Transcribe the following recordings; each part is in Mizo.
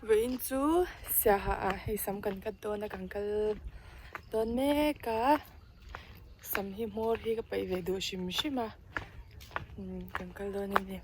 Vawiin chu siaha ah hei sam kan cut dawn a kan kal dawn mek a sam hi hmawr hi ka paih ve duh hrim hrim a umm kan kal dawn a ni.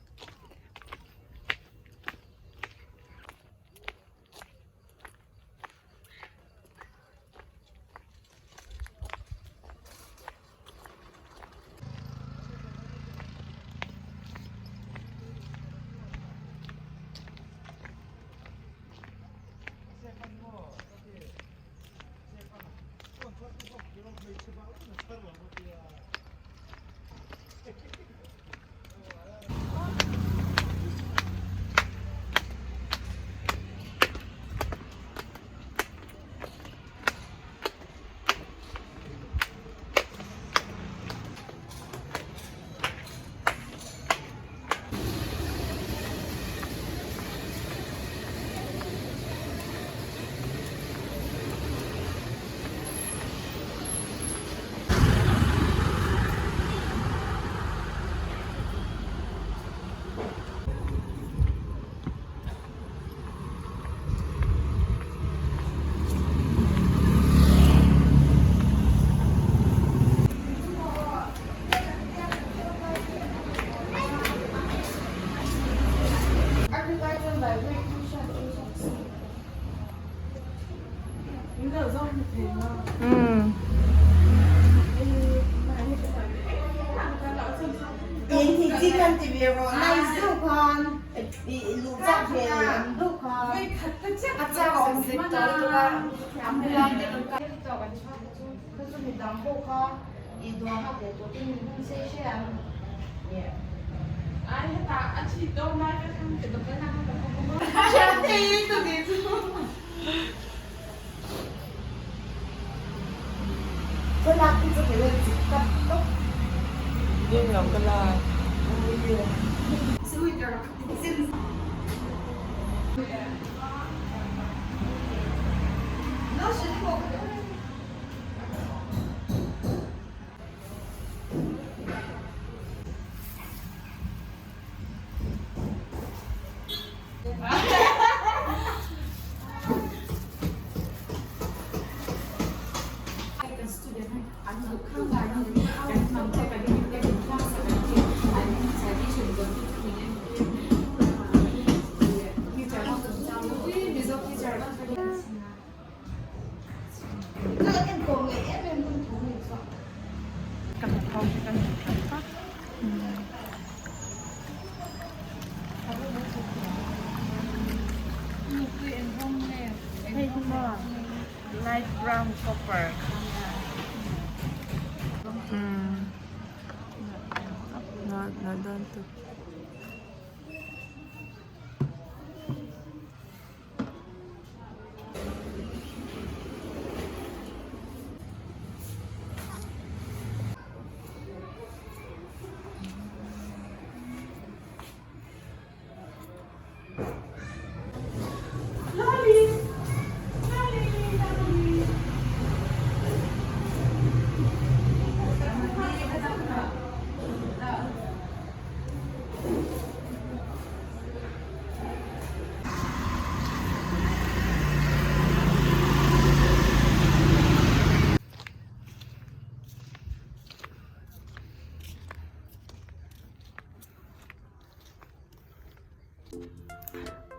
Light brown copper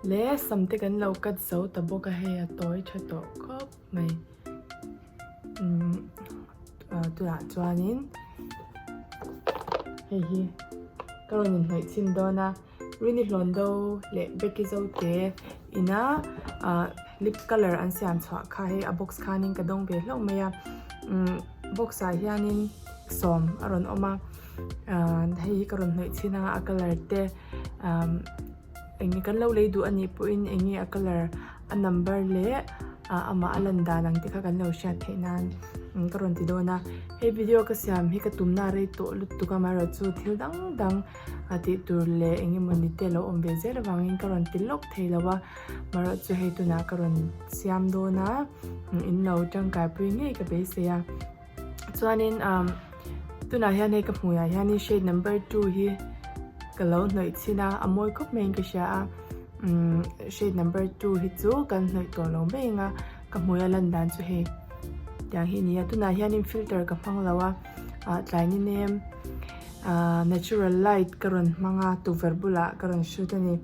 Le sam te kan lo cut zo ta bawk a hei a tawi tha tawh khawp mai umm tunah chuanin hei hi ka rawn inhnawih chhin dawn a Rini Hlawndo leh Becky Zote ina ah lip colour an siam chhuah kha hei a box khanin ka dawng ve hlauh mai a umm box ah hianin sawm a rawn awm a. Ahh hei hi ka rawn hnawih chhin a a colour te umm eng kan lo lei duh anih pawhin eng nge a colour a number leh ah amah a lan dan ang te kha kan lo hriat theih nan ka rawn ti dawn a hei video ka siam hi ka tumna a rei tawh lutuk a amaherawhchu thil dang dang a tih tur leh eng emawni te lo awm ve zel avangin ka rawn ti lawk thei lo a amaherawhchu hei tunah ka rawn siam dawn a in lo tangkai pui ngei ka beisei a. Chuanin umm tunah hian hei ka hmuiah hianin shade number 2 hi ka lo hnawih chhin a, a mawi khawp maiin ka hria a. Umm shade number 2 hi chu kan hnawih tawh lo mai ang a, ka hmui a lan dan chu hei tiang hi a ni a, tunah hianin filter ka hmang lo a, ah tlai ni nem ah natural light ka rawn hmang a tukverh bulah ka rawn shoot a ni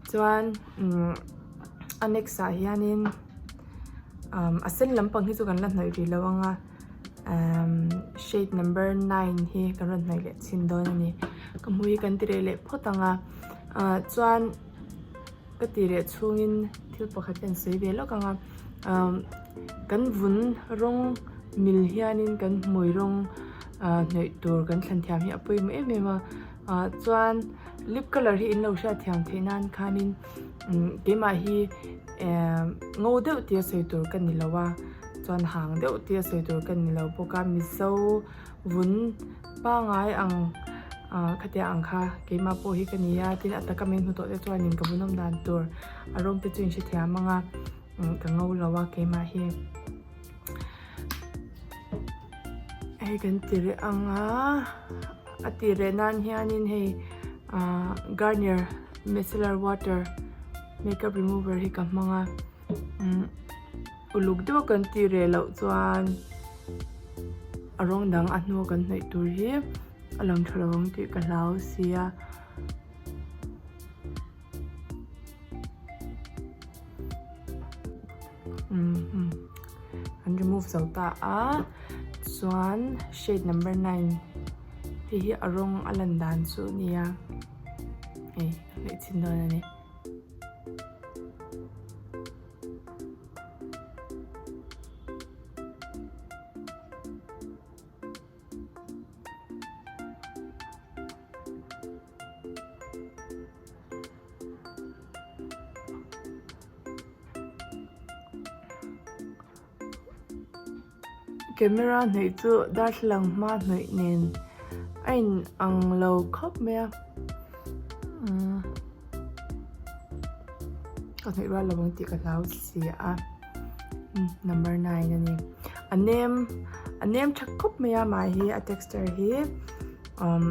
chuan umm a next ah hianin umm a sen lampang hi chu kan la hnawih rih lo ang a umm shade number 9 hi kan rawn hnawih leh chhin dawn a ni ka hmui hi kan ti reh leh phawt ang a. Ah chuan ka tih leh chhungin thil pakhat hi an sawi ve lawk ang a ah kan vun rawng mil hianin kan hmui rawng ah hnawih tur kan thlan thiam hi a pawimawh em em a ah chuan lip colour hi in lo hriat thiam theih nan khanin umm keimah hi eh ngo deuh tia sawi tur ka ni lo a chuan hang deuh tia sawi tur ka ni lo bawk a mizo vun pangai ang ah khatia ang kha keimah pawh hi ka ni a tin a taka min hmu tawh te chuanin ka vunawm dan tur a rawng te chu in hrethiam ang a ka ngo lo a keimah hi hei kan ti reh ang a a tih reh nan hianin hei ah Garnier micellar water makeup remover hi ka hmang a umm. Uluk deuh kan tih reh loh chuan a rawng dang a hnua kan hnawih tur hi a lang tha lo ang tih ka hlau sia. Umm an remove zo ta a chuan shade number 9 hei hi a rawng a lan dan chu a nia hei ka hnawih chhin dawn a ni. Camera hnawih chu darthlalang hma hnawih nen a in ang lo khawp mai a umm ka hnawih rual lo ang tih ka hlau si a number 9 a ni a nem a nem tha khawp mai a mah hi a texture hi umm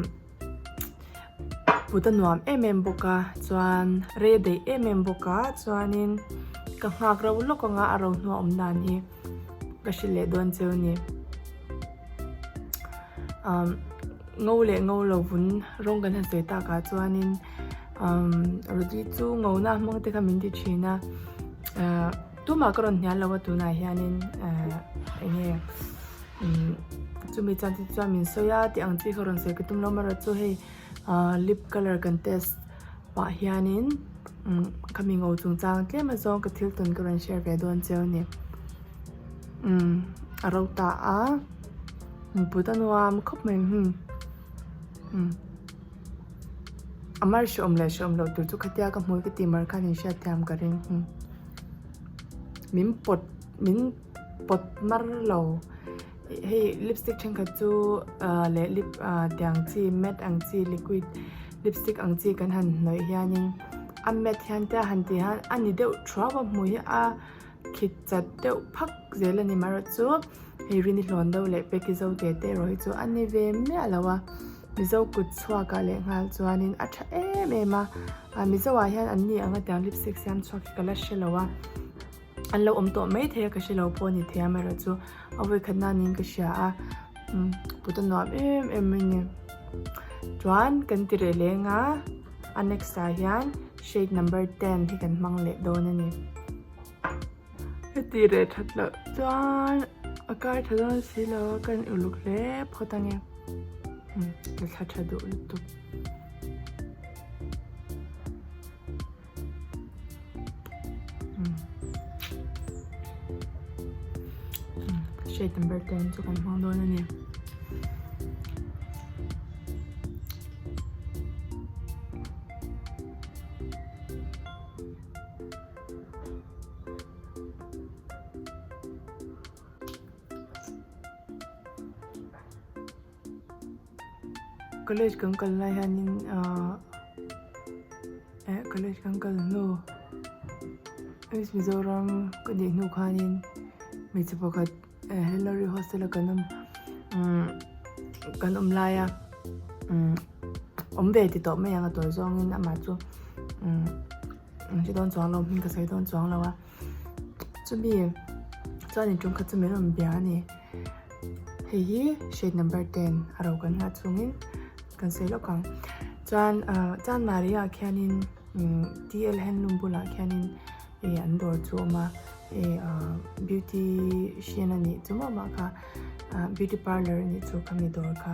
Put a nuam em em bawk a chuan rei a daih em em bawk a chuanin ka nghak reuh lawk ang a a ro hnuah awm dan hi ka hrilh leh dawn cheu a ni umm ngo leh ngo lo vun rawng kan han sawi takah chuanin umm Rudy chu ngo na hmang te kha min ti thin a ahh tumah ka rawn hnial lo a tunah hianin ahh eng nge. Umm chumi chuan te chuan min sawi a tih ang chi kha rawn sawi ka tum lo amaherawh chu hei ahh lip colour kan test pah hianin umm khami ngo chungchang tlem azawng ka thil tawn ka rawn share ve dawn cheu a ni umm a ro ta a put a nuam khawp mai hmm umm a mar hreawm leh hreawm loh tur chu khatia ka hmui ka tih mar khan in hriat thiam ka ring hmm min pawt min. Pawt mar lo hei lipstick thenkhat chu ah leh lip ah tiang chi matte ang chi liquid lipstick ang chi kan han hnawih hianin a matte hian te a han tih hian a ni deuh thuau a hmui hi a khit chat deuh phak zel a ni marawh chu hei rini hlawn deuh leh peki zo te te erawh hi chu a ni ve miah lo a mizo kut chhuakah leh nghal chuanin a tha em em a ah mizo ah hian an ni anga tiang lipstick siam chhuak hi ka la hre lo a. An lo awm tawh mai thei a ka hre lo pawh a ni thei a amaherawh chu a vawikhat nan in ka hria a umm put a nuam em em mai a ni chuan kan ti reh leng a a next ah hian shade number 10 hi kan hmang leh dawn a ni heti reh that loh chuan a kar tha dawn si lo a kan uluk hle phawt ange umm ka thla tha duh lutuk. Shade number 10 chu kan hmang dawn a ni. College kan kal lai hianin ahh eh college kan kal hnu East Mizoram ka nih hnu khanin hmeichhe pakhat eh Hillary hostel a kan awm umm kan awm lai a umm awm ve ti tawh mai ang a tawi zawngin amah chu umm. An hre dawn chuang lo, hming ka sawi dawn chuang lo a. Chumi chuanin tum khat chu min rawn bia a ni. Hei hi shade number 10 a ro kan nghah chungin kan sawi lawk ang. Chuan Chanmari ah khianin TL handloom bulah khianin ih an dawr chu a awm a, ih beautician a nih chu maw mah kha beauty parlour a nih chu khami dawr kha.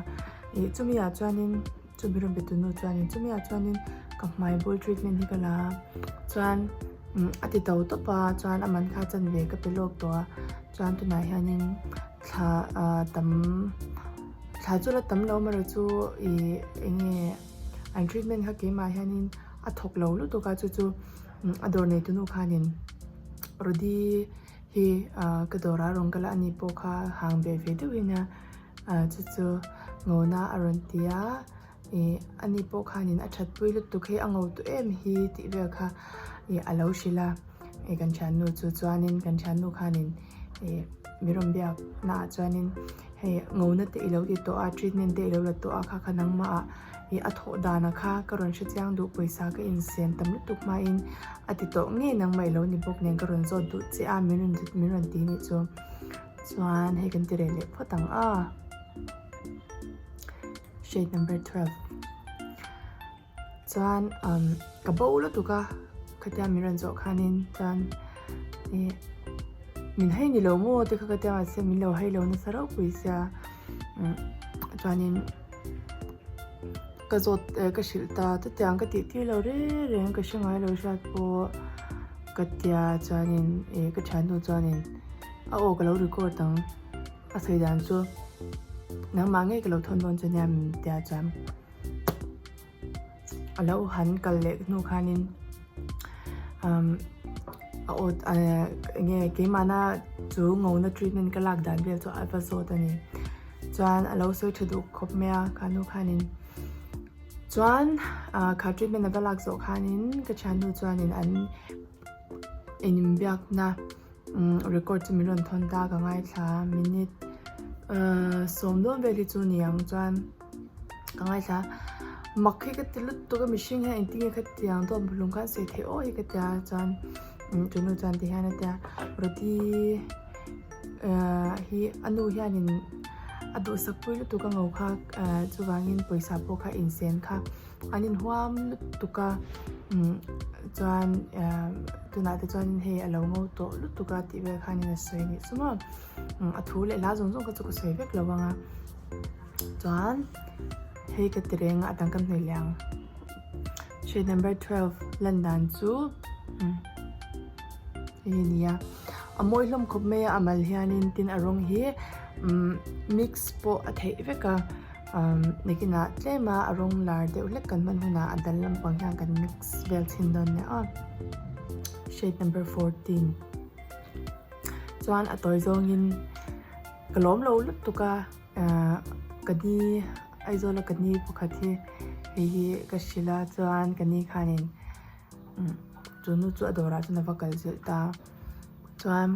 Ih chumi ah chuanin Chumi rawn be tunu chuanin chumi ah chuanin ka hmai bul treatment hi ka la a chuan a ti to tawp a chuan a man kha chanve ka pe lawk tawh a chuan tunah hianin thla ah tam thla chu la tam lo amaherawh chu ih eng nge an treatment kha keimah hianin a thawk lo lutuk a chu chu a dawr nei tunu khanin Rody hi ah ka dawrah a rawn kal a ani pawh kha hang ve ve deuhin a. Ah chu chu ngawna a rawn ti a ih ani pawh khanin a that pui lutuk hei a ngo tawh em hi tih vel kha ih a lo hrilh a ih kan thiannu chu chuanin kan thiannu khanin ih mi rawn biak naah chuanin hei ngawna te ilo ti tawh a treatment te ilo la tawh a kha kha nangmah ah ih a thawh dan a kha ka rawn hre chiang duh pawisa ka insem tam lutuk hmain a ti tawh ngei nangmah ilo ni bawk nen ka rawn zawt duh che a min rawn min rawn ti nih chu. Chuan hei kan ti reh leh phawt ang a. Shade number 12. Chuan um, ka bo lutuk a khatia min rawn zawh khanin chuan eh min hei ni lo maw te kha ka tia mahse min lo hei lo nasa ropui sia um, chuanin ka zawt eh, ka hrilh ta chutiang ka tih tir lo reng reng ka hre ngai lo hriat pawh ka tia chuanin eh ka thiannu chuanin A aw ka lo record ang a sawi dan chu nangmah ngei ka lo thawn dawn chu nia min tia chuan a lo han kal leh hnu khanin umm a aw eng nge keimahna chu ngona treatment ka lak dan vel chu a va zawt a ni chuan a lo sawi tha duh khawp mai a kha nu khanin chuan ah kha treatment a va lak zawh khanin ka thiannu chuanin an inbiakna. Record chu min rawn thawn ta ka ngaithla a minute sawm dawn vel hi chu ni ang chuan ka ngaithla a mak hi ka ti lutuk a mihring hian engtin nge khatiang dawt lung khan sawi theih aw hi ka tia chuan tunu chuan ti hian a tia Rody hi a nu hianin a duhsak pui lutuk a ngo kha chuvangin pawisa pawh kha insen kha. An inhuam lutuk a chuan tunah te chuan hei a lo ngo tawh lutuk a tih vel khanin a sawi anih chu maw a thu leh hla zawng zawng kha chu ka sawi vek lo ang a chuan hei ka ti reng a a dang kan hnaih leh ang shade number 12 lan dan chu hei hi a ni a a mawi hlawm khawp mai a a mal hianin tin a rawng hi mix pawh a theih vek a. Umm nakinah tlem a a rawng lar deuh hlek kan hman hunah a dal lampang hian kan mix vel chhin dawn nia aw. Shade number 14 chuan a tawi zawngin ka lawm lo lutuk a ahh ka ni Aizawl a ka ni pakhat hi hei hi ka hrilh a chuan ka ni khanin umm chu nu chu a dawrah chuan a va kal zilh ta chuan.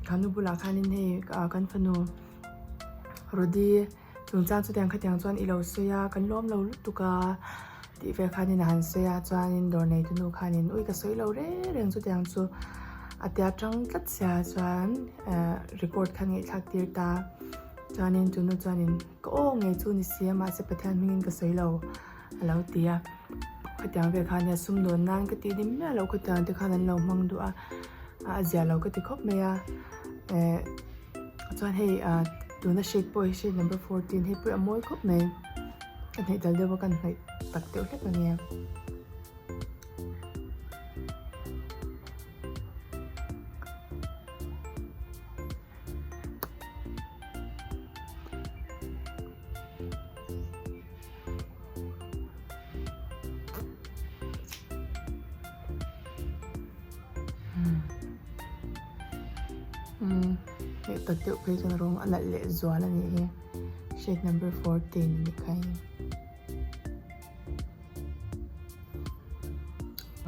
Khanu bulah khanin hei kan fanu Rody chungchang chutiang khatiang chuan i lo sawi a kan lawm lo lutuk a tih vel khanin a han sawi a chuanin dawr neitu nu khanin ui ka sawi lo reng reng chutiang chu a tia tang tlat sia chuan record khan ngaihthlak tir ta chuanin chunu chuanin ka aw ngei chu ni si a mahse Pathian hmingin ka sawi lo. A lo ti a, khatiang vel khan nia sumdawn nan ka tih dim miah loh khatiang te khan an lo hmang duh a, a zia lo ka ti khawp mai a, eh chuan hei ah tuna shade pawh hi shade number 14 hei pawh hi a mawi khawp mai, ka hnaih dal deuh a ka hnaih tak deuh hlek a nia. Hei tak deuh phei chuan rawng a nalh leh zual a nih hi shade number 14 a nih kha hei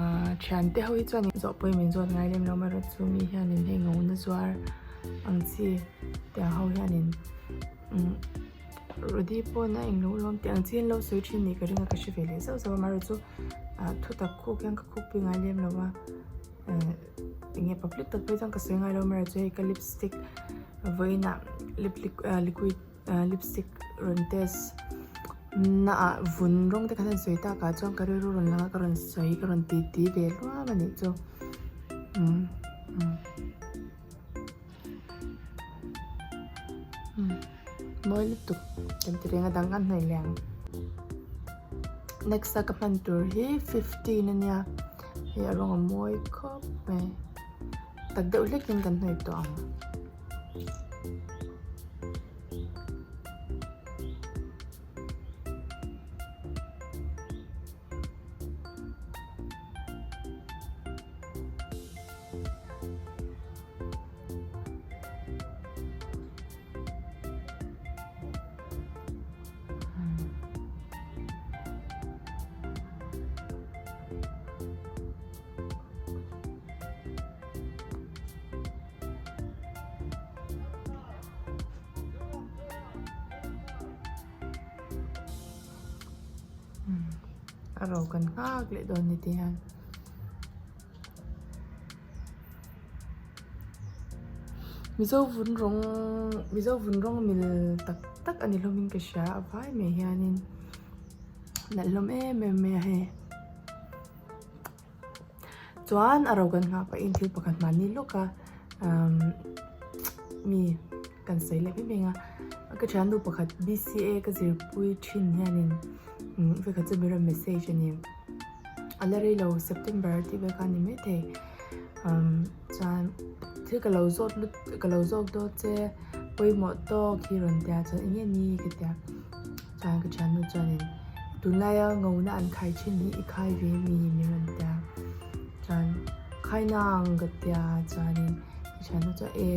ahh thiante ho hi chuan zawh pawhin min zawt ngai lem lo amaherawh chu mi hianin hei ngona zuar ang chi tiang ho hianin umm. Rody pawn a englo lawm tih ang chi an lo sawi thin nih ka ring a ka hre ve leh zauh zauh a amaherawh chu. Thutak khuk hian ka khukpui ngai lem lo a, enge public tak phei chuan ka sawi ngai lo amaherawh chu hei ka lipstick vawiinah lip liquid lipstick rawn test na ah vun rawng te khan an sawi tak ah chuan ka rilru rawn lang a ka rawn sawi ka rawn ti ti ve hluam a nih chu umm umm mawi lutuk kan ti reng a dang kan hnawih leh ang next a ka hman tur hi 15 ania hei a rawng a mawi khawp mai tak deuh hlek in kan hnawih tawh ang. A ro kan nghak leh dawn ni ti hian. Mizo vun rawng Mizo vun rawng mil tak tak a ni hlawmin ka hria a vai mai hianin nalh hlawm em em mai a hei. Chuan a ro kan nghah pahin thil pakhat mahni lawk a umm mi kan sawi leh mai mai a ka thiannu pakhat B_C_A ka zirpui thin hianin umm vekhat chu min rawn message a ni a la rei lo September tih vel kha a ni maithei umm chuan thil ka lo zawt lut ka lo zawk dawn che pawimawh tawk hi rawn tia chuan eng nge ni ka tia. Chuan ka thiannu chuanin tunlaia ngona an khai thin hi i khai ve mi min rawn ti a, chuan khai nang ka ti a, chuanin ka thiannu chuan e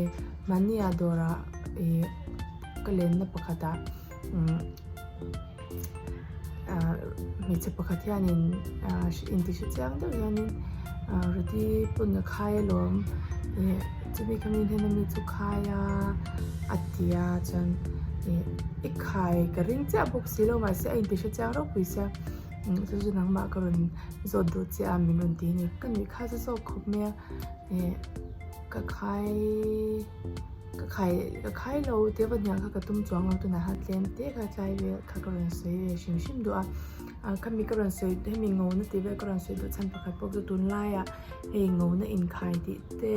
mahnia dawrah ih ka lenna pakhatah umm ah hmeichhe pakhat hianin ah inti hre chiang deuh hianin ah Rudy pawn a khai alawm ih chumi khami hian ami chu khai a a ti a chuan ih i khai ka ring chiah bawk si lo mahse a inti hre chiang ropui sia chu chu nangmah ka rawn zawt duh chiah a min rawn ti a ni ka nuih kha chu zawk khawp mai a ih ka khai ka khai ka khai lo tia va hnial kha ka tum chuang lo tunah khan tlem te kha tlai vel kha ka rawn sawi ve hrim hrim duh a ah khami ka rawn sawi hemi ngona tih vel ka rawn sawi duh chhan pakhat pawh chu tunlaiah hei ngona inkhai tih te.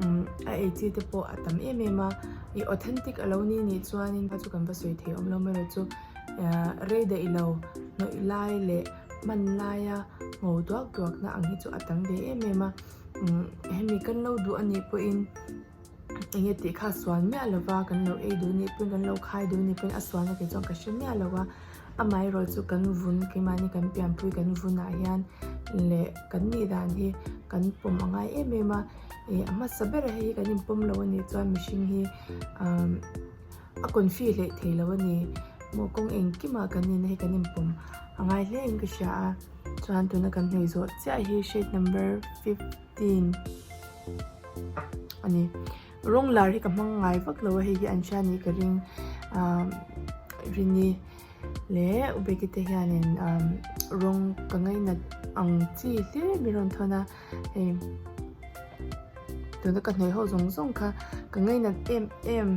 umm a ei chi te pawh a tam em em a ih authentic a lo ni nih chuanin kha chu kan va sawi thei awm lo mai chu ahh rei daih lo hnawih lai leh hman laia ngo duak duak na ang hi chu a tam ve em em a umm hemi kan lo duh a nih pawhin eng nge tih kha a sual miah lo va kan lo ei duh nih pawhin kan lo khai duh nih pawhin a sualna kei chuan ka hre miah lo a amaherawh chu kan vun keimahni kan pianpui kan vunah hian leh kan nih dan hi kan pawm a ngai em em a ih a hmasa ber a hei hi kan inpawm lo a nih chuan mihring hi umm a confi hleih thei lo a ni maw kawng engkimah kan nihna hi kan inpawm a ngai hle in ka hria a chuan tuna kan hnaih zawh chiah hi shade number 15 a ni. Rawng lar hi ka hmang ngai vak lo a hei hi an hria nih ka ring ahh Rini leh Ubeki te hianin ahh rawng ka ngainat ang chi hlir min rawn thawn a hei tuna ka hnawih ho zawng zawng kha ka ngainat em em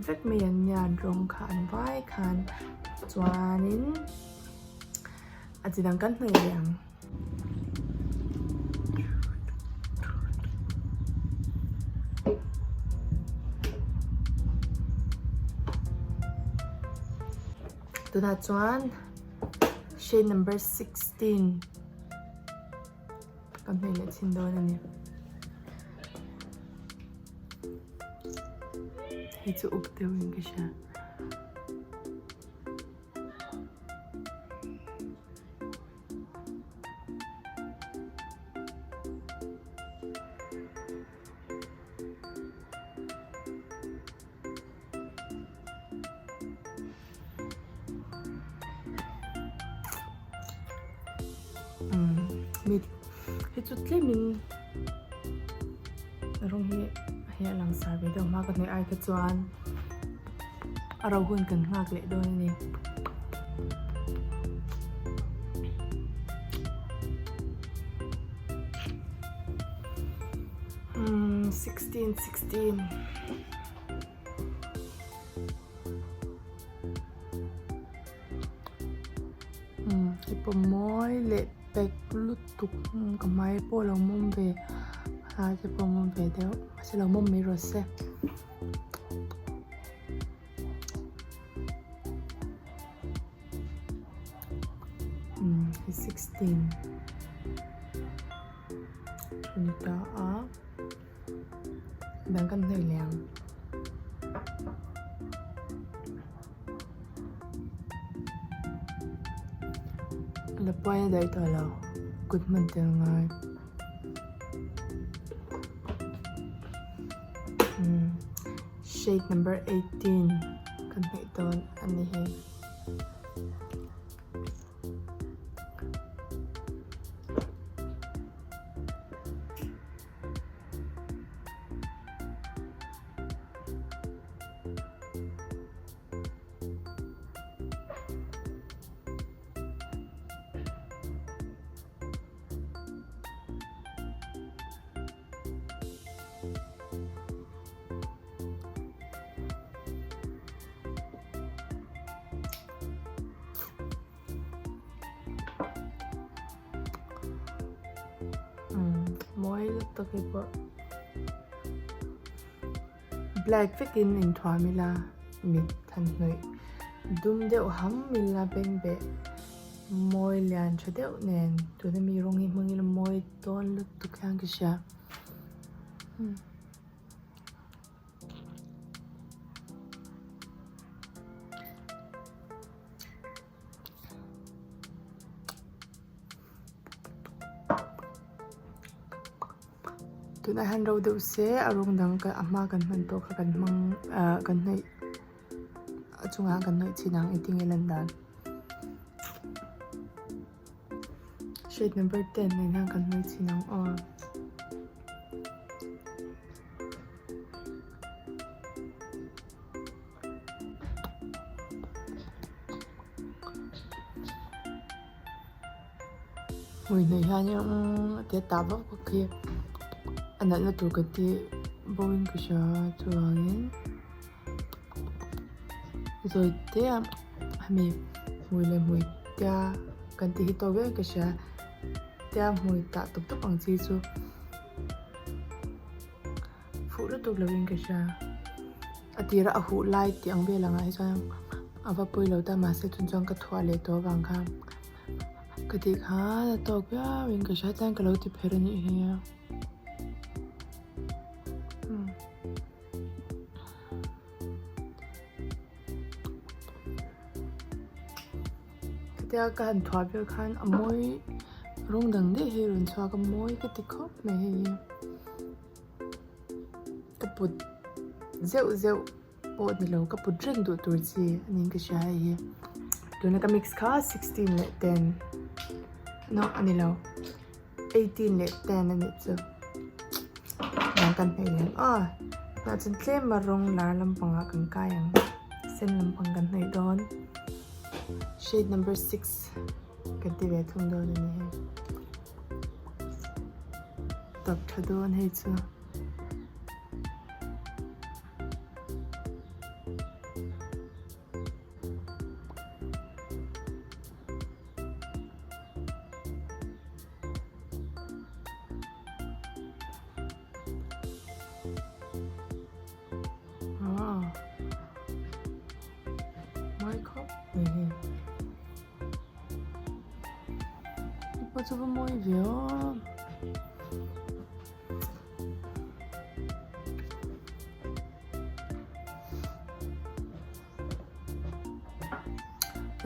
vek mai an nia rawng kha an vai khan chuanin a chi dang kan hnawih leh ang. Tunah chuan shade number 16 kan hmeh leh chhin dawn a ni. Hei chu uk deuhin ka hria. Mit hi chu tlemin rawng hi hei a lang sar ve deuh hma ka hnaih ai kha chuan a ro hun kan nghak leh dawn a ni. 16 16. Umm hei pawh mawi leh pek lutuk ka hmai pawh lo mawm ve a te pawh mawm ve deuh mahse lo mawm mai rawh se. Umm hei 16 a ni ta a. Dang kan hnawih leh ang. La puai a daih tawh lo kut hman tel ngai. Umm shade number 18 kan hnawih dawn a ni hei. Mawi lutuk hi pawh black vekin inthuam ila mit han hnawih dum deuh ham ila bengbeh mawi lian tha deuh nen tuna mi rawng hi hmang ila mawi dawn lutuk hian ka hria. Tunah hian ro deuh se a rawng dang ka a hma kan hman tawh kha kan hmang ah kan hnawih a chungah kan hnawih chin ang engtin nge lan dan shade number 10 nen hian kan hnawih chin ang aw. Hmui hnawih hianin umm a tia tah vak vak khi a natna tur ka tih bo in ka hria chuvangin zawi te a hemi hmui leh hmui tia kan tih hi tawk viau in ka hria tia hmui tah tawp tawp ang chi chu. Fuh lutuk lo in ka hria. A tira a huh lai tih ang vel angah hi chuan a va pawi lo ta mahse chun chuan ka thuah leh tawh avang khan ka tih khan a tawk viau in ka hria chuan ka lo ti pher a nih hi. Hetia ka han thuah vel khan a mawi rawng dang daih hi a rawn chhuak a mawi ka ti khawp mai hei hi. Ka put zeuh zeuh pawh ni lo ka put reng duh tur chi a niin ka hria hei hi. Tuna ka mix kha 16 leh 10 no a ni lo 18 leh 10 a nih chu. Dang kan hnaih lem a tah chuan tlem a rawng lar lampangah kan kai ang sen lampang kan hnaih dawn shade number 6 kan ti ve thung dawn a ni hei. Tak tha dawn hei chu. Ah. Mawi khawp mai hei. Hei pawh chu va mawi ve aw.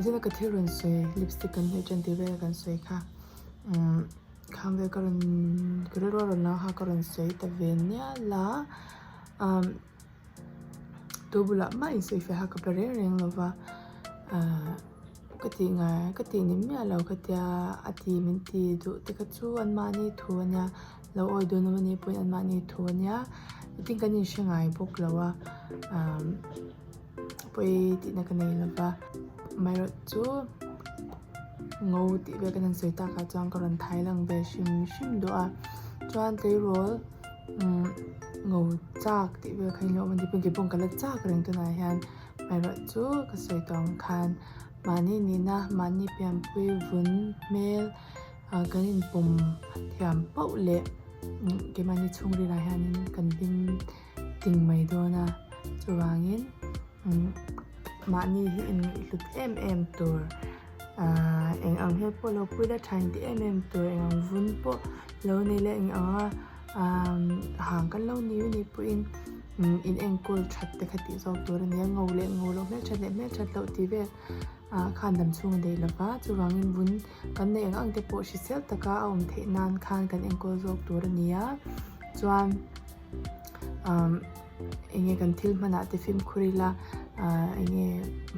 Zina ka thil rawn sawi lipstick kan hnawih tan tih vel kan sawi kha umm khang vel ka rawn ka rilru a rawn lang kha ka rawn sawi ta ve nial a umm tu bulah mah insawi fiah kha ka pe reng reng lo va ahh ka tih ngai ka tih ni miah lo ka tia a ti min ti duh te kha chu anmahni thu a nia lo awi dun awm anih pawhin anmahni thu a nia tin kan inhre ngai bawk lo a umm pawi tihna ka nei lo va amaherawh chu ngo tih vel kan han sawi takah chuan ka rawn thai lang ve hrim hrim duh a chuan tleirawl umm. Ngo chak tih vel kha in lo awm a ni pawh keipawh ka la chak reng tunah hian amaherawhchu ka sawi tawh ang khan mahni nihna mahni pianpui vun hmel ah kan inpawm thiam pauh leh keimahni chhungril ah hianin kan hlim ting mai dawn a chuvangin mahni hi inngaihhlut em em tur ahh eng ang hmel pawh lo pui la tha inti em em tur eng ang vun pawh lo nei la eng anga hang kan lo ni anih pawhin in enkawl that te kha tih zawk tur a ni a ngo leh ngo loh hmelthat leh hmelthat loh tih vel ah khan dam chhung a daih lova chuvangin vun kan neih ang ang te pawh hrisel taka a awm theih nan khan kan enkawl zawk tur a ni a chuan eng nge kan thil hmanah te fimkhur ila ah eng nge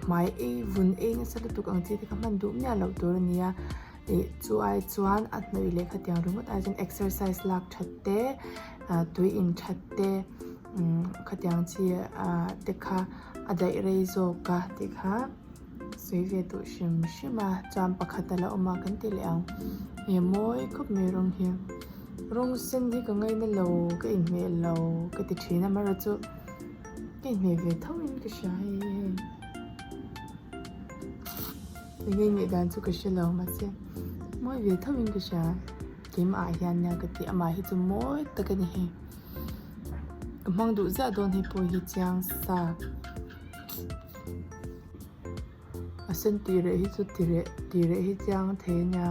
hmai ei vun ei nasa lutuk ang chi te kha hman duh miah loh tur a ni a. Ih chu ai chuan a hnawih leh khatiang ringawt ai chuan exercise lak that te ah tui in that te umm khatiang chi ah te kha a daih rei zawk a tih kha sawi ve duh hrim hrim a chuan pakhat a la awm a kan ti leh ang ih mawi khawp mai rawng hi rawng sen hi ka ngaina lo ka inhmeh lo ka ti thin a amaherawhchu ka inhmeh ve tho in ka hria hei hei. Enge ngaih dan chu ka hre lo mahse mawi ve tho in ka hria keimah ah hian nia ka ti amah hi chu mawi tak a ni hei ka hmang duh ziah dawn hei pawh hi chiang sa a sen tih reh hi chu ti reh tih reh hi chiang thei a nia.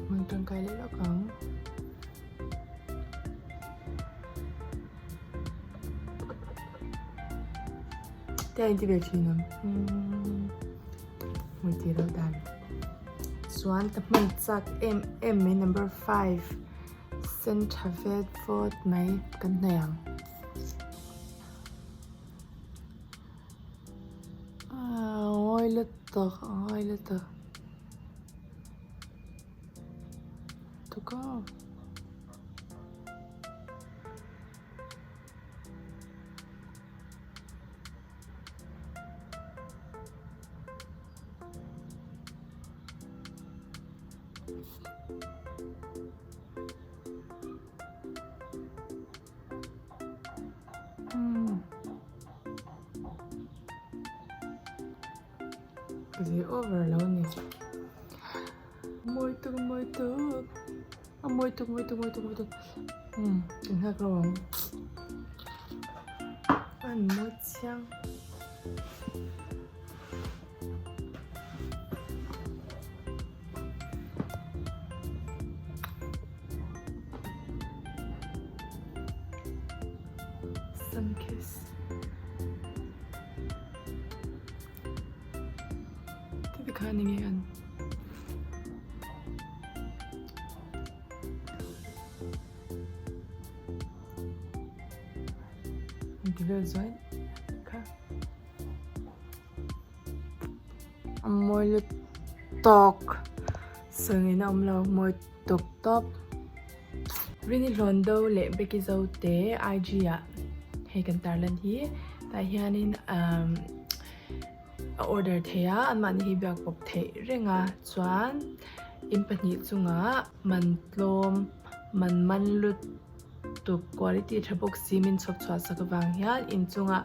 Hmang tangkai leh lawk ang. Te a inti ve thin ang. Hmui tih loh dan. Chuan ka hman chak em em mai number 5 sen tha vet vawt mai kan hnaih ang. Ngawi lutuk a ngawi lutuk. Tuk a. Ka zei over lo a ni. Mawi tuk mawi tuk a mawi tuk mawi tuk mawi tuk mawi tuk umm kan nghak lo ang an mawi chiang. Sun kiss. Ti kha ni nge an. Ti vel zuai kha. A mawi lutuk sangin a awm lo mawi tuk tawp. Rini Hlawndo leh Becky Zote IG ah hei kan tarlan hi tah hianin umm a order thei a anmahni hi biak pawp theih reng a chuan in pahnih chungah man tlawm man man lutuk quality tha bawk si min chhawp chhuah sak avang hian inchungah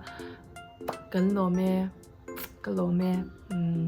kan lawm e ka lawm e umm.